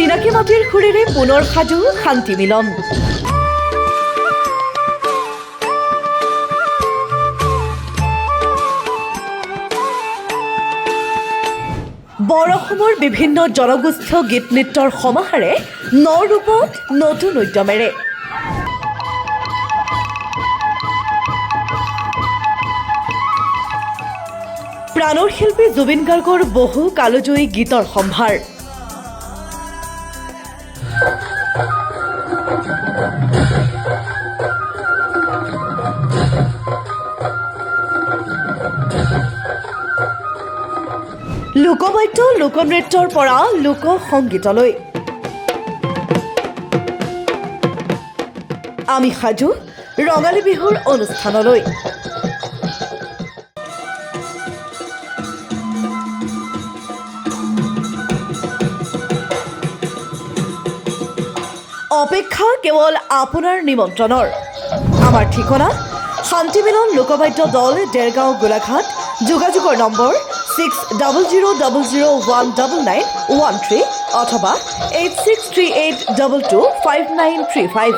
চিনাকি মাটিৰ সুৰেৰে পুনৰ সাজু শান্তি মিলন। বৰ অসমৰ বিভিন্ন জনগোষ্ঠীয় গীত নৃত্যৰ সমাহাৰে ন ৰূপত নতুন উদ্যমেৰে। প্ৰাণৰ শিল্পী জুবিন গাৰ্গৰ বহু কালজয়ী গীতৰ সম্ভাৰ। লোকবাদ্য, লোকনৃত্যৰ পৰা লোকসংগীতলৈ আমি সাজু ৰঙালী বিহুৰ অনুষ্ঠানলৈ। অপেক্ষা কেৱল আপোনাৰ নিমন্ত্ৰণৰ। আমাৰ ঠিকনা শান্তিমিলন লোকবাদ্য দল, দেৰগাঁও, গোলাঘাট। যোগাযোগৰ নম্বৰ 6000019913 অথবা 8638225935।